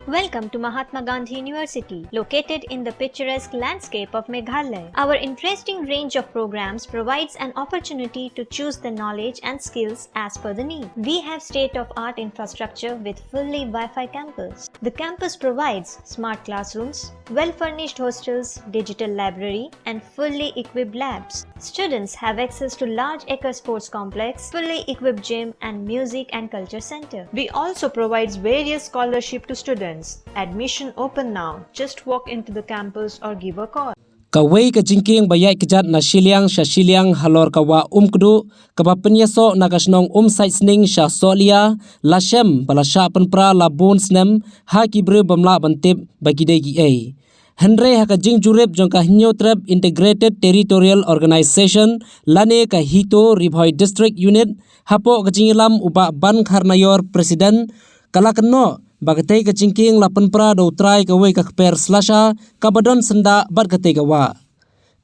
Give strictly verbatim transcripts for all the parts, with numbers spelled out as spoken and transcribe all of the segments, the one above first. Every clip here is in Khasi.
Welcome to Mahatma Gandhi University, located in the picturesque landscape of Meghalaya. Our interesting range of programs provides an opportunity to choose the knowledge and skills as per the need. We have state-of-art infrastructure with fully Wi-Fi campus. The campus provides smart classrooms, well-furnished hostels, digital library, and fully equipped labs. Students have access to large acre sports complex, fully equipped gym, and music and culture center. We also provides various scholarship to students. Admission open now. Just walk into the campus or give a call. Kawei ka jingkieng ba ïaid kjat na shiliang sha shiliang halor ka wah Umkduh, kaba pynïasoh na ka shnong Umsaitsning sha Sohliya, la shem ba la shah pynpra la bun snem ha ki briew bym lah ban tip ba ki dei kiei. Hynrei ha ka jingjurip jong ka Hynñiewtrep Integrated Territorial Organization lane ka HITO Ri Bhoi District Unit, hapoh ka jingïalam u Bah Ban Kharnaior, President, ka la kynnoh ba katei ka jingkieng la pynpra da u trai kawei ka kper slasha kaba don syndah bad katei ka wah.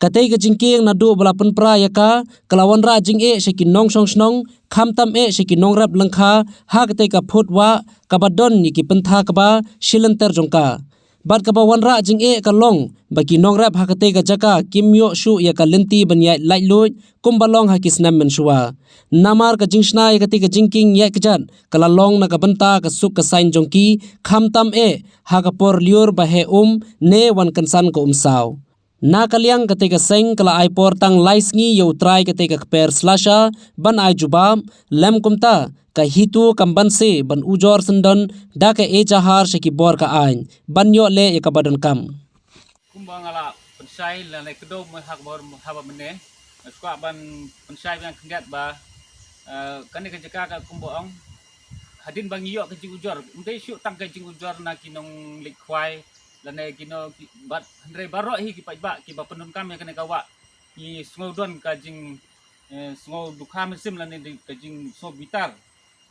Katei ka jingkieng naduh ba la pynpra ïa ka, ka la wanrah jingeh sha ki nongshong shnong, khamtam eh sha ki nongrep lyngkha ha katei ka phut wah kaba don ïa ki pyntha kba shi lynter jong ka. Bad kaba wanrah jingeh ka long ba ki nongrep ha katei ka jaka kim ïoh shuh ïa ka lynti ban ïaid laitluid kumba long ha ki snem mynshuwa. Namar ka jingshna ïa katei ka jingkieng ïaid kjat ka la long na ka bynta ka suk ka saiñ jong ki, khamtam eh ha ka por lyiur ba heh um ne wan kynsan ka umsaw. Na ka liang katei ka seng ka la ai por tang lai sngi ïa u trai katei ka kper slasha ban ai jubab, lym kumta ka HITO kam banse ban ujor syndon da ka ejahar sha ki bor ka aiñ ban ïoh leh ïa kaba donkam. Kumba nga la pynshai lane kdew me ha ka bor haba mynne, nga sngewkwah ban pynshai biang khyndiat ba, eh, kane ka jaka ka kumba ong, hadien ba ngi ïoh ka jingujor, ym dei shuh tang ka jingujor na ki nongleit khwai lane ki nong ki, bad hynrei baroh hi ki paidbah kiba pyndonkam ïa kane ka wah, ngi sngew don ka jing, eh, sngew dukha mynsiem lane ka jingsngew bitar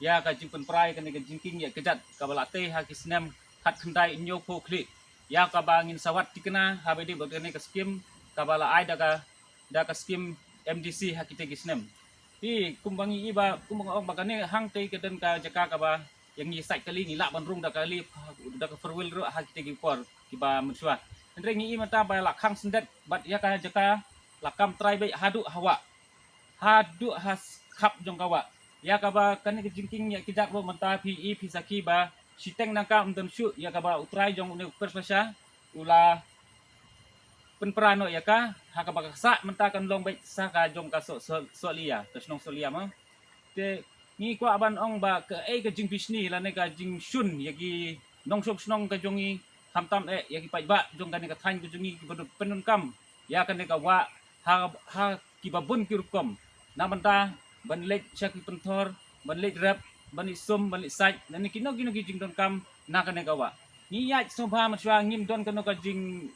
ïa ka jingpynpra ïa kane ka jingkieng ïaid kjat kaba la tei ha ki snem khatkhyndai hynñiewphew khlieh, ïa kaba ngin sa wad thikna haba ïadei bad kane ka skim kaba la ai da ka, da ka skim MDC ha kitei ki snem. Te kumba ngi i ba, kumba nga ong ba kane hangtei ka don ka jaka kaba ïa ngi sait kali, ngi lah ban rung da kali, da ka four wheel ruh ha kitei ki por kiba mynshuwa. Hynrei ngi i mynta ba la khang syndet bad ïa ka jaka la kam trai beit haduh ha wah, haduh ha khap jong ka wah. Ïa kaba kane ka jingkieng ïaid kjat ruh mynta phi i phi sakhi ba shiteng nangka ym don shuh ïa kaba u trai jong une u kper slasha u la pynpra noh ïa ka ha kaba ka sah mynta kan long beit sha ka jong ka Soh, Soh, Sohliya, ka shnong Sohliya mo. Te ngi kwah ban ong ba kaei ka jingbishni lane ka jingshun ïa ki nongshong shnong ka jong ngi, khamtam eh ïa ki paidbah jong kane ka thaiñ ka jong ngi kiba pyndonkam ïa kane ka wah ha, ha kiba bun ki rukom. Na bynta ban leit sha ki pynthor, ban leit rep, ban leit sum, ban leit sait, lane kino kino ki jingdonkam na kane ka wah. Ngi ïaid sngewbha mynshuwa ngim don kano ka jing,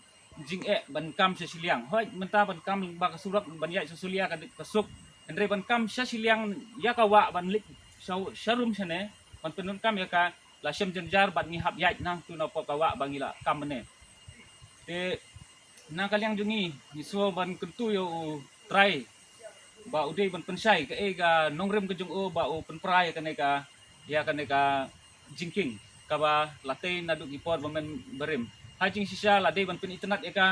jingeh ban kam sha shiliang. Hooid, mynta ban kam ba ka surok ban ïaid sha Sohliya ka, ka suk. Hynrei ban kam sha shiliang ïa ka wah ban leit sha, sharum shane ban pyndonkam ïa ka la shem jynjar bad ngi hap ïaid nangtu napoh ka wah ba ngi la kam mynne. Te na ka liang jong ngi, ngi sngew ban kyntu ïa u trai ba u dei ban pynshai kaei ka nongrim ka jong u ba u pynpra ïa kane ka, ïa kane ka jingkieng kaba la tei naduh ki por ba men barim. Ha jingshisha la dei ban pynitynnad ïa ka,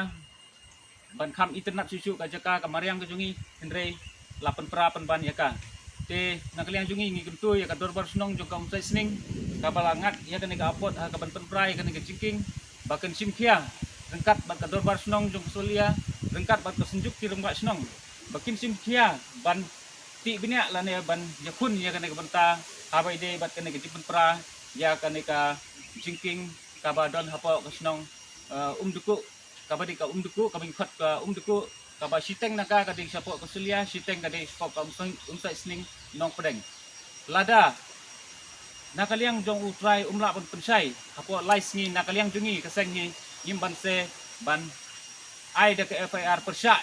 ban kham itynnad shuh shuh ka jaka ka mariang ka jong ngi, hynrei la pynpra pynban ïa ka. Te na ka liang jong ngi ngi kyntu ïa ka dorbar shnong jong ka Umsaitsning kaba la ngat ïa kane ka apot ha kaban pynpra ïa kane ka jingkieng ba kin shim khia ryngkat bad ka dorbar shnong jong ka Sohliya, ryngkat bad ka Synjuk ki Rangbah Shnong, ba kin shim khia ban tih bniah lane ban ïakhun ïa kane ka bynta haba ïadei bad kane ka jingpynpra ïa kane ka jingkieng kaba don hapoh ka shnong, eh, Umdkuh, kaba dei ka Umdkuh, kaba ngi khot ka Umdkuh, kaba shiteng na ka ka dei shapoh ka Sohliya, shiteng ka dei shapoh ka Umsai-, Umsaitsning Nongpdeng. Lada na ka liang jong u trai um lah ban pynshai hapoh lai sngi, na ka liang jong ngi ka seng ngi ngim banse ban ai da ka FIR pyrshah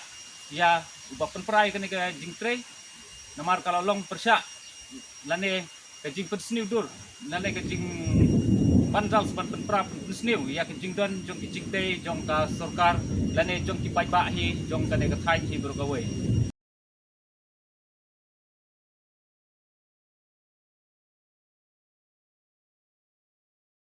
ïa uba pynpra ïa kane ka jingtrei, namar ka la long pyrshah lane ka jingpynsniew dur lane ka jingbanjal sa ban pynpra pynsniew ïa ka jingdon jong ki jingtei jong ka sorkar lane jong ki paidbah hi jong kane ka thaiñ hi baroh kawei.